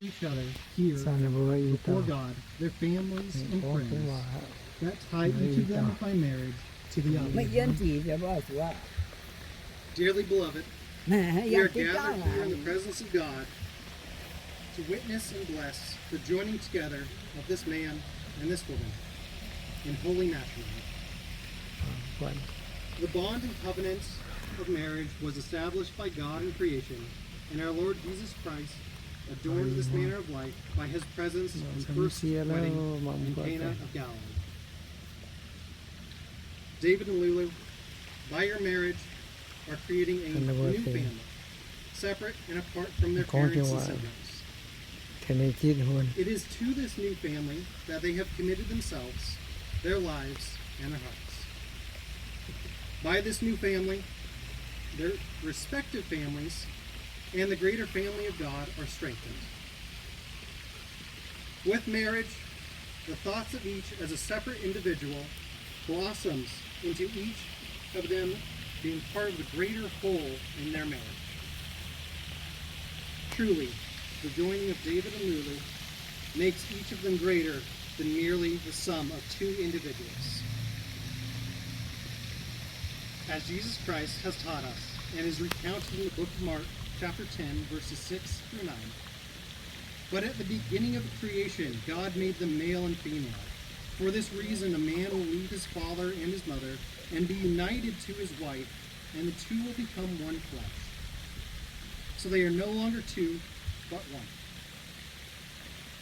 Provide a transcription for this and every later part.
each other here before God, their families and friends, that tie each of them by marriage to the other. Dearly beloved, we are gathered here in the presence of God to witness and bless the joining together of this man and this woman in holy matrimony. The bond and covenant of marriage was established by God in creation, and our Lord Jesus Christ adorned this manner of life by his presence in first wedding in Cana of Galilee. David and Lulu, by your marriage, are creating a new family, separate and apart from their parents and siblings. It is to this new family that they have committed themselves, their lives, and their hearts. By this new family, their respective families and the greater family of God are strengthened. With marriage, the thoughts of each as a separate individual blossoms into each of them being part of the greater whole in their marriage. Truly, the joining of David and Lulu makes each of them greater than merely the sum of two individuals. As Jesus Christ has taught us and is recounted in the book of Mark, chapter ten, verses six through nine, but at the beginning of creation, God made them male and female. For this reason, a man will leave his father and his mother and be united to his wife, and the two will become one flesh. So they are no longer two, but one.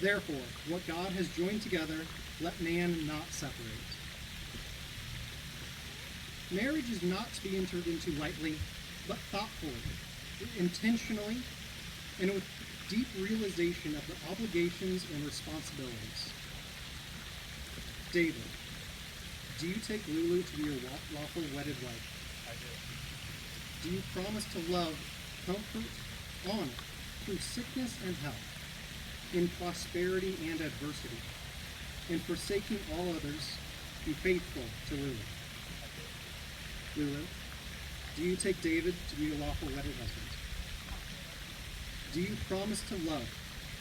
Therefore, what God has joined together, let man not separate. Marriage is not to be entered into lightly, but thoughtfully, intentionally, and with deep realization of the obligations and responsibilities. David, do you take Lulu to be your wa- lawful wedded wife? I do. Do you promise to love, comfort, honor through sickness and health, in prosperity and adversity, and forsaking all others, be faithful to Lulu? Lulu, do you take David to be your lawful wedded husband? Do you promise to love,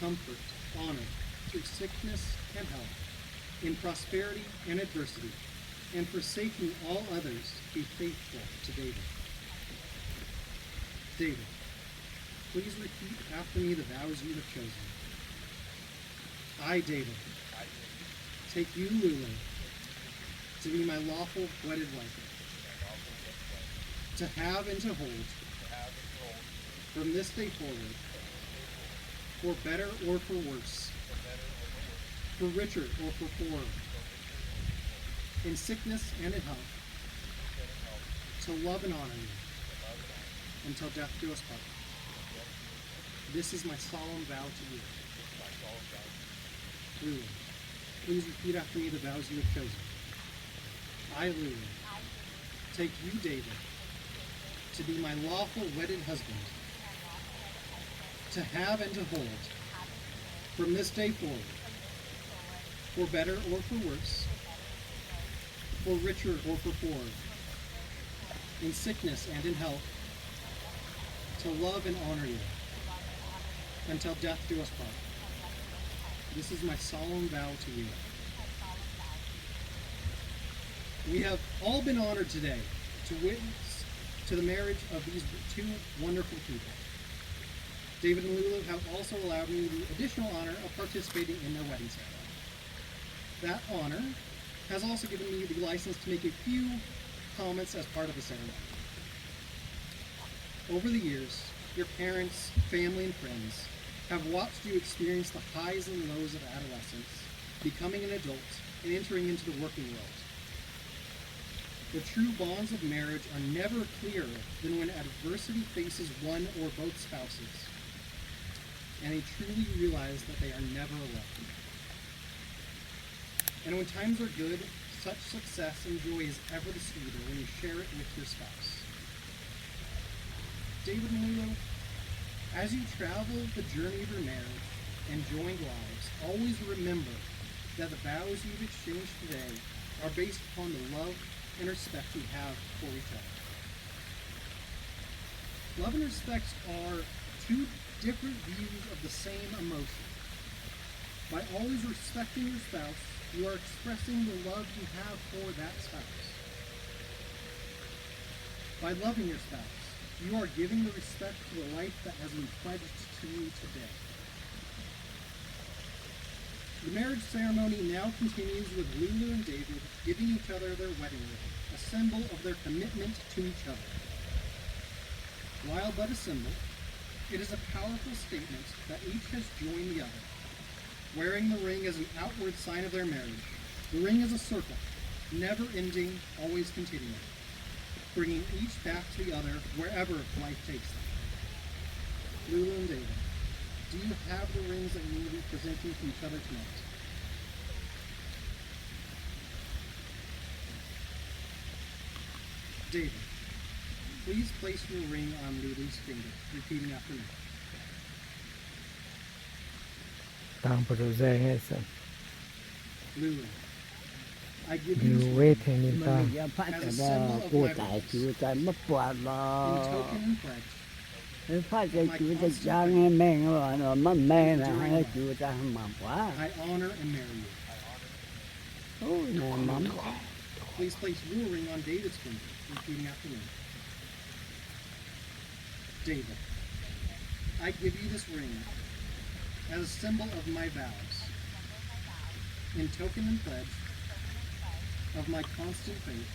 comfort, honor through sickness and health, in prosperity and adversity, and forsaking all others, be faithful to David? David, please repeat after me the vows you have chosen. I, David, take you, Lulu, to be my lawful wedded wife, to have and to hold, from this day forward, for better or for worse, for richer or for poorer, in sickness and in health, to love and honor you until death do us part. This is my solemn vow to you. Lulu, please repeat after me the vows you have chosen. I, Lulu, take you, David, to be my lawful wedded husband, to have and to hold, from this day forward, for better or for worse, for richer or for poorer, in sickness and in health, to love and honor you until death do us part. This is my solemn vow to you. We have all been honored today to witness to the marriage of these two wonderful people. David and Lulu have also allowed me the additional honor of participating in their wedding ceremony. That honor has also given me the license to make a few comments as part of the ceremony. Over the years, your parents, family, and friends have watched you experience the highs and lows of adolescence, becoming an adult, and entering into the working world. The true bonds of marriage are never clearer than when adversity faces one or both spouses, and they truly realize that they are never alone. And when times are good, such success and joy is ever the sweeter when you share it with your spouse. David and Lulu, as you travel the journey of your marriage and joined lives, always remember that the vows you've exchanged today are based upon the love and respect you have for each other. Love and respect are two different views of the same emotion. By always respecting your spouse, you are expressing the love you have for that spouse. By loving your spouse, you are giving the respect for the life that has been pledged to you today. The marriage ceremony now continues with Lulu and David giving each other their wedding ring, a symbol of their commitment to each other. While but a symbol, it is a powerful statement that each has joined the other. Wearing the ring as an outward sign of their marriage, the ring is a circle, never ending, always continuing, bringing each back to the other wherever life takes them. Lulu and David, do you have the rings that you will be presenting to each other tonight? David, please place your ring on Lulu's finger, repeating after me. Dangh mbu'ndongx nzaeng nyei se. Lulu, I give you this ring as a symbol of my vows. Ninh wetv tengx ninh dangh. Gu'daic jiu daaih maiv buatc lorqc. In token and pledge of my constant faith and enduring love, I honor and marry you. Please place your ring on David's finger, repeating after me. David, I give you this ring as a symbol of my vows, in token and pledge of my constant faith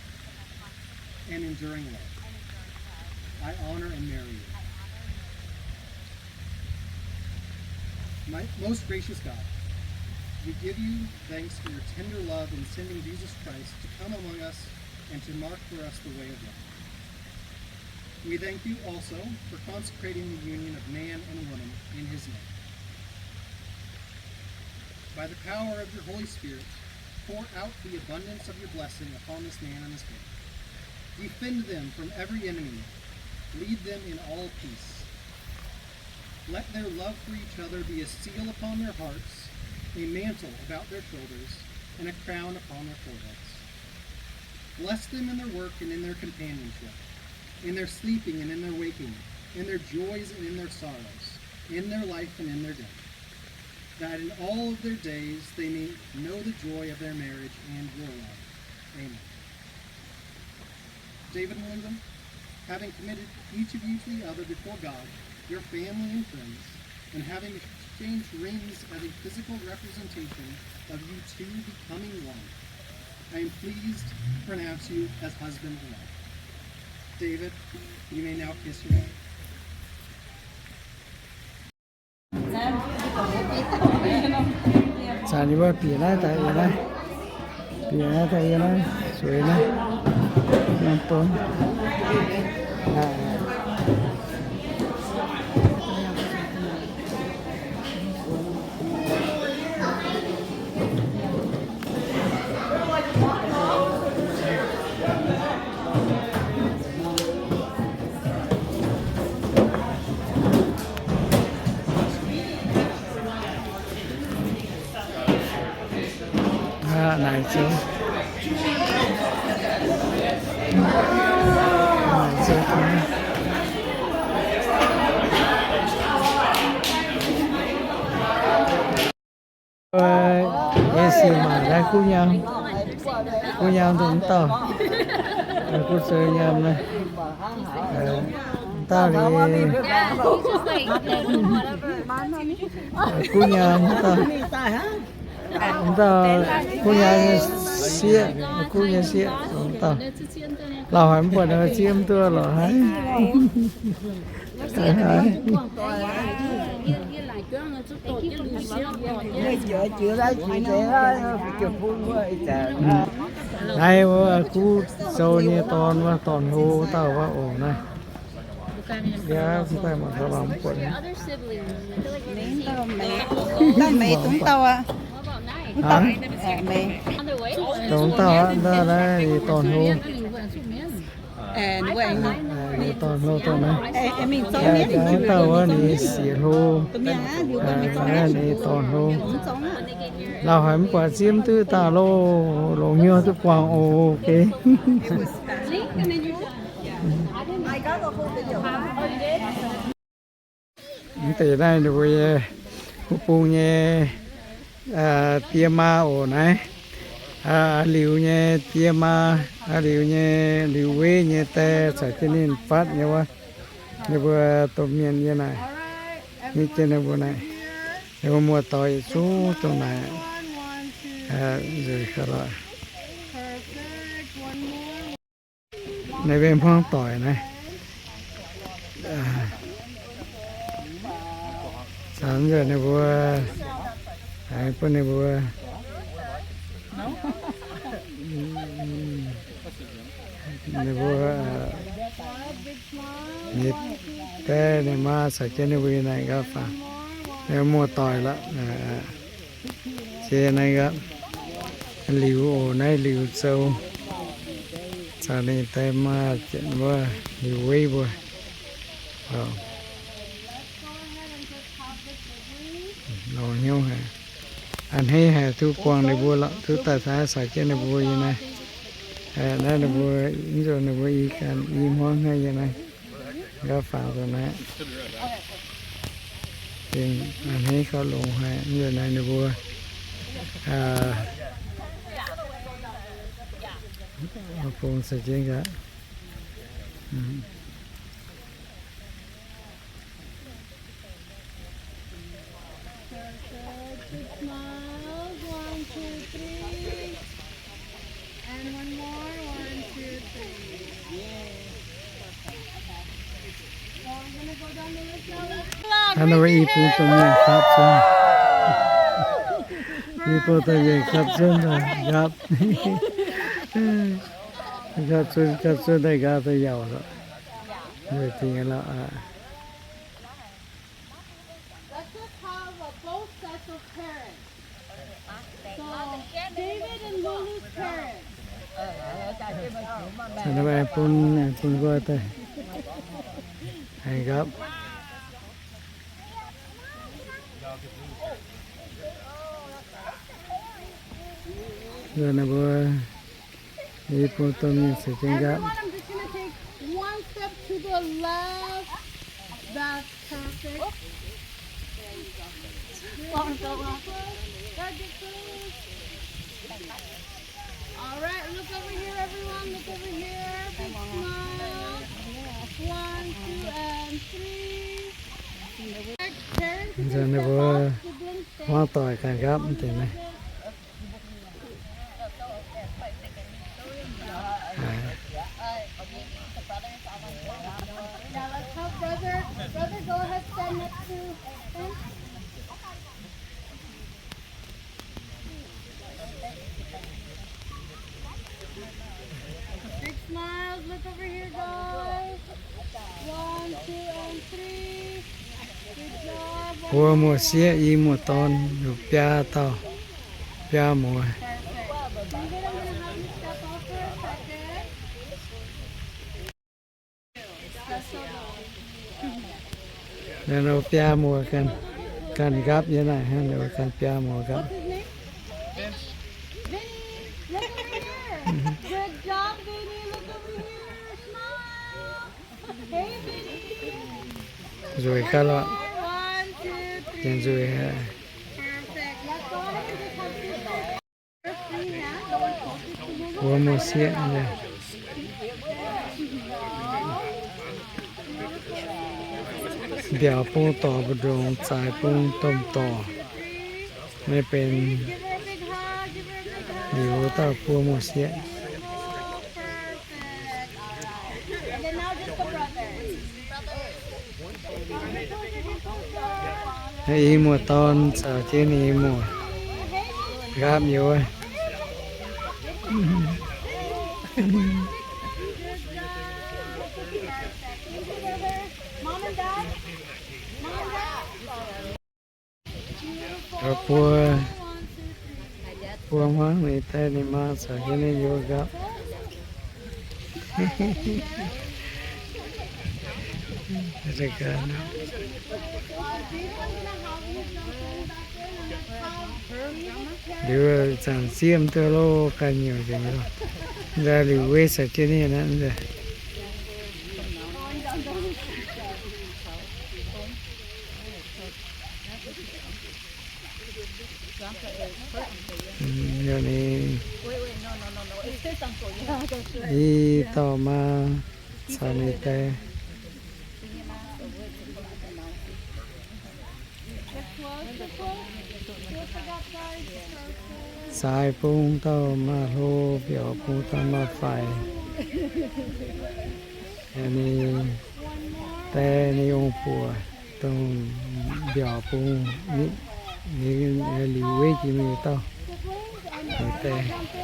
and enduring love. I honor and marry you. My, most gracious God, we give you thanks for your tender love in sending Jesus Christ to come among us and to mark for us the way of life. We thank you also for consecrating the union of man and woman in his name. By the power of your Holy Spirit, pour out the abundance of your blessing upon this man and this woman. Defend them from every enemy. Lead them in all peace. Let their love for each other be a seal upon their hearts, a mantle about their shoulders, and a crown upon their foreheads. Bless them in their work and in their companionship, in their sleeping and in their waking, in their joys and in their sorrows, in their life and in their death, that in all of their days they may know the joy of their marriage and your love. Amen. David and Lulu, having committed each of you to the other before God, your family and friends, and having exchanged rings as a physical representation of you two becoming one, I am pleased to pronounce you as husband and wife. David, you may now kiss your wife. Zanc yie mbuo bieqc naaiv daaih yie naaiv, bieqc naaiv daaih yie naaiv, zueiz naaiv, norm bung. Aa, naaic zoux. Naaic zoux. Yie siec maac naaiv guv nyaam, guv nyaam dongh mv dauh, guv zoux nyaam naaiv, mv dauh liuz, guv nyaam mv dauh, mv dauh guv nyaam nyei sieqv, guv nyei sieqv, mv dauh. Lauh haic mv buatc, zieqv mv duqv lorqc haic. Naaiv wuov guv zoux nyei dorn wuov, dorn-hlo dauh wuov oc naaiv. Yaac mv daaih mangc taux lorqc mv buatc. Dongh dauh aqv, naaiv dorn-hlo. Ninh dorn-hlo dongh naaiv. Dauh wuov ninh sieqv-hlo. Naaiv ninh dorn-hlo. Lauh haic mv buatc, zieqv mv duqv daaih loh, longc hnyouv duqv buangh oc. Mv deix naaiv ninh mbuo nyei, wuov bung nyei, aa, die maa oc naaiv. Aa, liuz nyei die maa, aa, liuz nyei, liuz weiv nyei die caux jienv ninh fatv nyei wuov. Ninh mbuo domh mienh yiem naaic, hiuv jienv ninh mbuo naaic, ninh mbuo muoz-doic yietc zungv dongh naaic nzueic gauh lorqc. Naaiv mbuo hmuangv doic naaiv, caux ninh mbuo, aengx bun ninh mbuo, ninh mbuo, ninh diev ninh maa caux jienv ninh mbuo yiem naaiv nqa'haav faaux, ninh muoz-doic lorqc. Ziex naaiv gaax, Liuz oc, naaiv Liuz Zou caux ninh die maa, wuov Liuz Weiv mbuo. Longx hnyouv haic. A'hneiv haic, duqv buangh ninh mbuo lorqc, duqv daaih caux jienv ninh mbuo yiem naaiv. Naaiv ninh mbuo, mv zuqc ninh mbuo i ganh i hmuangv hnangv yiem naaiv. Nqa'haav faaux dongh naaiv. Gengh a'hneiv gauh longx haic, mv zuqc naaiv ninh mbuo, aa, bung caux jienv gaax. Perfect. Big smiles. One, two, three. And one more. One, two, three. So I'm gonna go down the list now. Let's Hnangv naaiv mbuo i bung domh mienh gapv zunv. I bung domh mienh gapv zunv, gapv. Gapv zunv, gapv zunv daaih gapv daaih yaauc lorqc. Dingc lorqc. Let's just have, uh, both sets of parents. So, David and Lulu's parents. Bun, bun nqoi daaih. Aengx gapv. Ninh mbuo I bung domh mienh caux jienv gapv. Everyone, I'm just gonna take one step to the left. That's perfect. There you go. Good, good, good. All right, look over here, everyone. Look over here. Big smile. One, two, and three. Parents, you can step up. Siblings, stay. Hmuangv doic ganh gapv deix naaiv. Yeah, let's have brother. Brother, go ahead, stand next to him. Big smiles. Look over here, guys. One, two, and three. Good job. Buo muoz-sieqv, i muoz-dorn, biaa dauh, biaa muoz. Perfect. David, I'm gonna have you step off for a second. Ninh biaa muoz ganh, ganh nqapv nyei naaic, ninh ganh biaa muoz nqapv. What's his name? Vinny. Look over here. Good job, Vinny. Look over here. Smile. Hey, Vinny. Nzueic gaax lorqc. One, two, three. Gengh nzueic. Perfect. Let's go ahead and just have two. Buo muoz-sieqv, mbiaauc bung dorc mbu'ndongx, zaaix bung domh dorc. Naaiv benx liuz dauh buo muoz-sieqv. I muoz-dorn caux jienv i muoz nqapv youz. Buo, buo hmuangv mingh daaih ninh maa caux jienv ninh youz nqapv. Liuz zanc sieqv mv duqv loh, ganh nyungc nzengc loh. Nzaaih liuz weiv caux jienv ninh naaiv nzaaih. Ninh i dauh maa caux ninh die. Zaaix bung dauh maaih hlo, mbiaauc bung dauh maaih faix. Ninh die ninh ong-buoc dongh mbiaauc bung, ninh liuz weiv jiex mingh dauh, ninh die.